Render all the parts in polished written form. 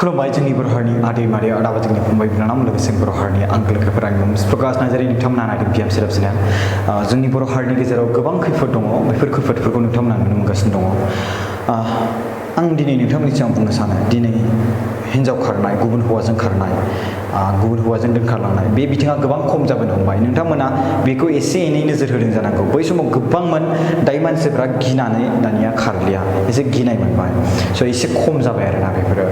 खुलुमबाय जोंनि बर' हारिनि आदै मादै आदाबा जोंनि फंबाय बिनानाव लोगोसे बर' हारिनि आंगो लोगोफोर आंनि मुं प्रकाश नार्जारि नोंथांमोना नायदों बिएम सेराप चेनेल जोंनि बर' हारिनि गेजेराव गोबां खैफोद दङ बेफोर खैफोदफोरखौ नोंथांमोना नुनो मोनगासिनो दङ आं दिनै नोंथांमोननि सिगाङाव बुंनो सानो दिनै हिन्जाव खारनाय गुबुन हौवाजों खारनाय गुबुन हौवाजों दोनखारलांनाय बे बिथिङा गोबां खम जाबोनो हमबाय नोंथांमोना बेखौ एसे एनै नोजोर होदों जानांगौ बै समाव गोबांमोन दायो मानसिफ्रा गिनानै दानिया खारलिया एसे गिनाय मोनबाय स' एसे खम जाबाय आरोना बेफोरो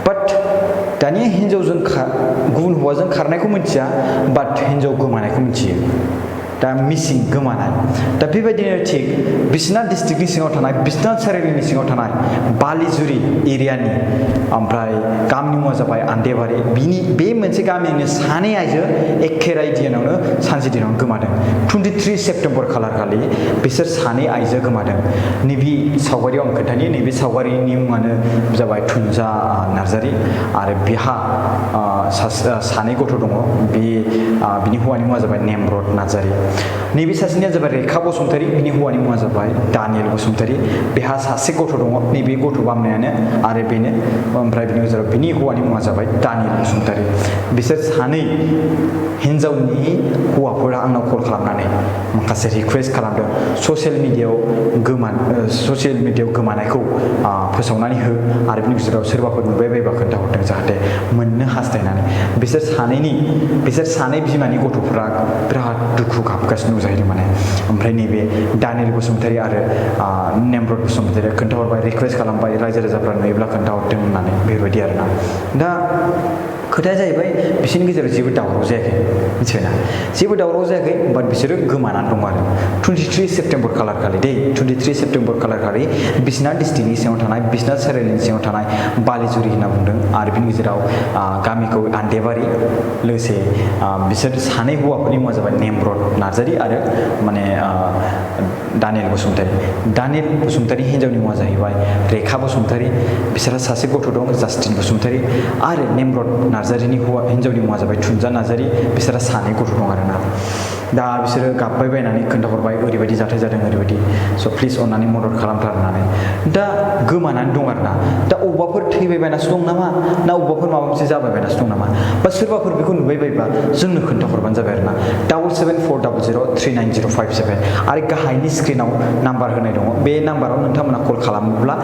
बाट दानिया हिन्जावजों गुबुन हौवाजों खारनायखौ मिथिया बाट हिन्जाव गोमानायखौ मिथियो दा मिसिं गोमानाय दा बेबायदिनो थिग बिश्वनाथ डिस्ट्रिक्टनि सिङाव थानाय बिश्वनाथ सारिआलिनि सिङाव थानाय बालिजुरि एरियानि ओमफ्राय गामिनि मुङा जाबाय आन्देबारि बे मोनसे गामिनिनो सानै आइजो एखे रायजोआवनो सानसे दिनावनो गोमादों 23 सेप्तेम्बर खालार खालि बिसोर सानै आइजो गोमादों नैबे सावगारियाव आं खोन्थानि नैबे सावगारिनि मुङानो जाबाय थुनजा नार्जारि आरो बिहा सानै गथ' दङ बिनि हौवानि मुङा जाबाय नेमरद नार्जारि नैबे सासेनिया जाबाय रेखा बसुमतारी बिनि हौवानि मुङा जाबाय दानियेल बसुमतारी बेहा सासे गथ' दङ नैबे गथ' बामनायानो आरो बेनो ओमफ्राय बिनि गेजेराव बिनि हौवानि मुङा जाबाय दानियेल बसुमतारी बिसोर सानै हिन्जावनि हौवाफोरा आंनाव कल खालामनानै माखासे रिकुवेस्ट खालामदों ससियेल मिडियायाव गोमानायखौ फोसावनानै हो आरो बिनि गेजेराव सोरबाफोर नुबाय बायबा खोन्थाहरदों जाहाथे मोननो हास्थायनानै बिसोर सानै बिमानि गथ'फोरा बिराद दुखु गाबगासिनो जाहैदों माने ओमफ्राय नैबे दानियेल बसुमतारी आरो नेमरद बसुमतारीया खोन्थाहरबाय रिकुवेस्ट खालामबाय रायजो राजाफ्रा नुयोब्ला खोन्थाहरदों होननानै बेबायदि आरोना दा खोथाया जाहैबाय बिसोरनि गेजेराव जेबो दावराव जायाखै मिथिबायना जेबो दावराव जायाखै बाट बिसोरो गोमानानै दं आरो 23 सेप्तेम्बर खालार खालि 23 सेप्तेम्बर खालार खालि बिश्वनाथ डिस्ट्रिक्टनि सिङाव थानाय बिश्वनाथ सारिआलिनि सिङाव थानाय बालिजुरि होनना बुंदों आरो बिनि गेजेराव गामिखौ आन्देबारि लोगोसे बिसोर सानै हौवाफोरनि मुङा जाबाय नेमरद नार्जारि आरो माने दानियेल बसुमतारी हिन्जावनि मुङा जाहैबाय रेखा बसुमतारी बिसोरहा सासे गथ' दं जास्टिन बसुमतारी आरो नेमरद नार्जारिनि हिन्जावनि मुङा जाबाय थुनजा नार्जारि बिसोरहा सानै गथ' दं आरोना दा बिसोरो गाबबाय बायनानै खोन्थाहरबाय ओरैबायदि जाथाय जादों ओरैबायदि स' प्लिज अननानै मदद खालामथार होननानै दा गोमानानै दं आरोना दा अबेबाफोर थैबाय बायनासो दं नामा ना अबेबाफोर माबा मोनसे जाबाय बायनासो दं नामा बा सोरबाफोर बेखौ नुबाय बायबा जोंनो खोन्थाहरबानो जाबाय आरोना 7740039057 आरो गाहायनि स्क्रिनाव नाम्बार होनाय दङ बे नाम्बाराव नोंथांमोना कल खालामोब्ला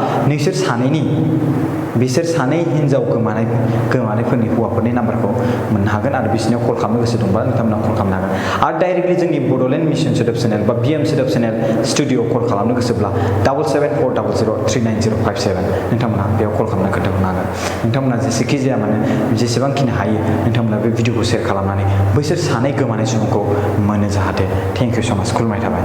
बिसोर सानै हिन्जाव गोमानायफोरनि हौवाफोरनि नाम्बारखौ मोननो हागोन आरो बिसोरनियाव कल खालामनो गोसो दंबा नोंथांमोना कल खालामनो हागोन आरो डाइरेक्टलि जोंनि बड'लेण्ड मिशन सेटआप चेनेल बा बिएम सेटआप चेनेल स्टुडिअ'आव कल खालामनो गोसोब्ला 7740039057 नोंथांमोना बेयाव कल खालामना खोन्थाहरनो हागोन नोंथांमोना जेसेखि जाया मानो जेसेबांखिनि हायो नोंथांमोना बे भिडिअखौ शेयार खालामनानै बैसोर सानै गोमानाय सुबुंखौ मोनो जाहाथे थेंक इउ सो माच खुलुमनाय थाबाय